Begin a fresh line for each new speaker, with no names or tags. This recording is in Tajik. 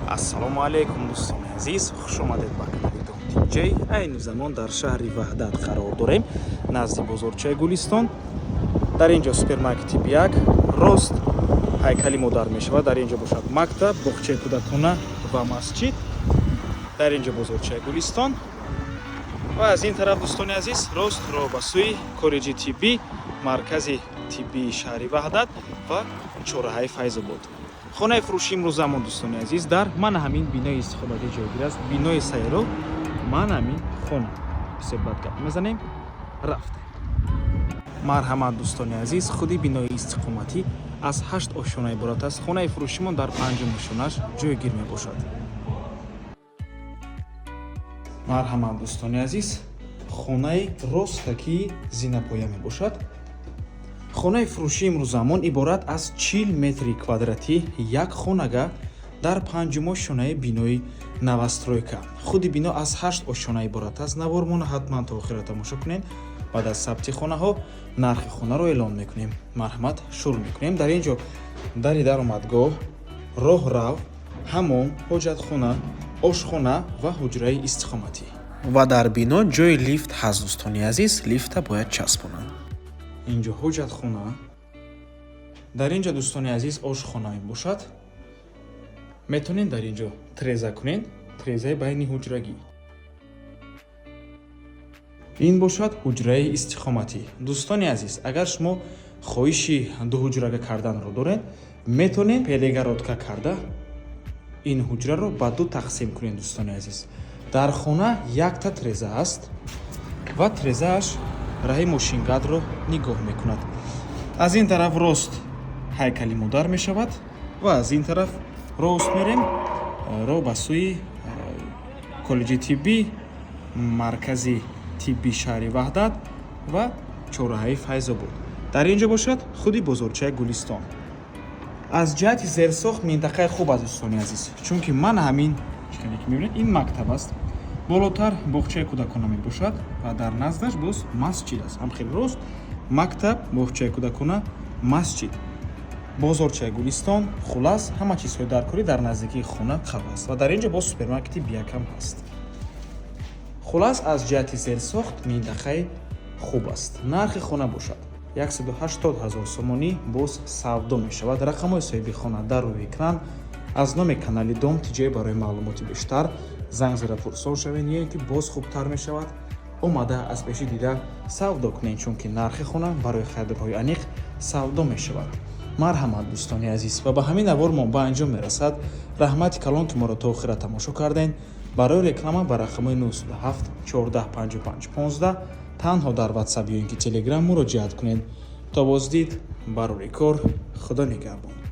Ассалому алайкум, дӯстони азиз, хушомадед ба канали Дом Тиҷей. Айни замон дар шаҳри Ваҳдат қарор дорем, назди бозорчаи Гулистон. Дар ин ҷо супермаркети Бияк, рост ҳайкали модар мешавад. Дар ин ҷо бошад мактаб, боғчаи кӯдакона ва масҷид. Дар ин ҷо бозорчаи Гулистон ва аз ин тараф, дӯстони азиз, рост роҳ ба сӯи коллеҷи тиббӣ, маркази тиббии шаҳри Ваҳдат ва чорраҳаи Файзобод. Хонаи фурӯши имрӯзамон, дӯстони азиз, дар мана ҳамин бинои истиқоматӣ ҷойгир аст. Бинои сайро, мана ҳамин хона. Бисёр бад гап мезанем, рафтем. Марҳамат, дӯстони азиз, худи бинои истиқоматӣ аз ҳашт ошёна иборат аст. Хонаи фурӯшимон дар панҷум ошёнаш ҷойгир мебошад. Марҳамат, дӯстони азиз, хонаи ростакии зинапоя мебошад. Хонаи фурӯшии имрӯзамон иборат аз 40 метри квадратӣ, як хонага дар панҷум ошёнаи бинои новостройка. Худи бино аз ҳашт ошёна иборат аст. Навормона ҳатман то охира тамошо кунед. Баъд аз сабти хонаҳо нархи хонаро эълон мекунем. Марҳамат, шурӯъ мекунем. Дар ин ҷо дари даромадгоҳ, роҳрав, ҳамом, ҳоҷатхона, ошхона ва ҳуҷраи истиқоматӣ. Ва дар бино ҷои лифт ҳаст, дӯстони азиз, лифта бояд часпонанд. Ин ҷо ҳоҷатхона, дар ин ҷо, дӯстони азиз, ошхона мебошад. Метавонед дар ин ҷо треза кунед, трезаи байни ҳуҷрагӣ. Ин бошад ҳуҷраи истиқоматӣ. Дӯстони азиз, агар шумо хоҳиши дуҳуҷрага карданро доред, метавонед перегородка карда ин ҳуҷраро ба ду тақсим кунед. Дӯстони азиз, дар хона якта треза аст ва трезааш раҳи мошингардро нигоҳ мекунад. Аз ин тараф рост ҳайкали модар мешавад ва аз ин тараф рост мерем, роҳ ба сӯи коллеҷи тиббӣ, маркази тибби шаҳри Ваҳдат ва чорраҳаи Файзобод. Дар ин ҷо бошад худи бозорчаи Гулистон. Аз ҷиҳати зерсохт минтақаи хуб аст, дӯстони азиз, чунки ман ҳамин чӣ ки мебинед, ин мактаб аст, болотар боғчаи кӯдакона мебошад ва дар наздаш боз масҷид аст. Ҳам хеле рост мактаб, боғчаи кӯдакона, масҷид, бозорчаи Гулистон. Хулас, ҳама чизҳои даркорӣ дар наздикии хона қарор аст ва дар ин ҷо боз супермаркети Биякам ҳаст. Хулас, аз ҷиҳати зерсохт минтақаи хуб аст. Нархи хона бошад 180 ҳазор сомонӣ, боз савдо мешавад. Рақамҳои соҳиби хона дар рӯи экран. Аз номи канали Дом Тиҷай барои маълумоти бештар занг зада пурсон шавед ё ин ки боз хубтар мешавад, омада аз пеши дида савдо кунед, чунки нархи хона барои харидорҳои аниқ савдо мешавад. Марҳамат, дӯстони азиз, ва ба ҳамин навор мо ба анҷом мерасад. Раҳмати калон, ки моро то охира тамошо кардем. Барои реклама ба рақамҳои 97 14 55 15 танҳо дар Ватсап ё ин ки Телеграм муроҷиат кунед. То боздид, барори кор, Худо нигаҳбон.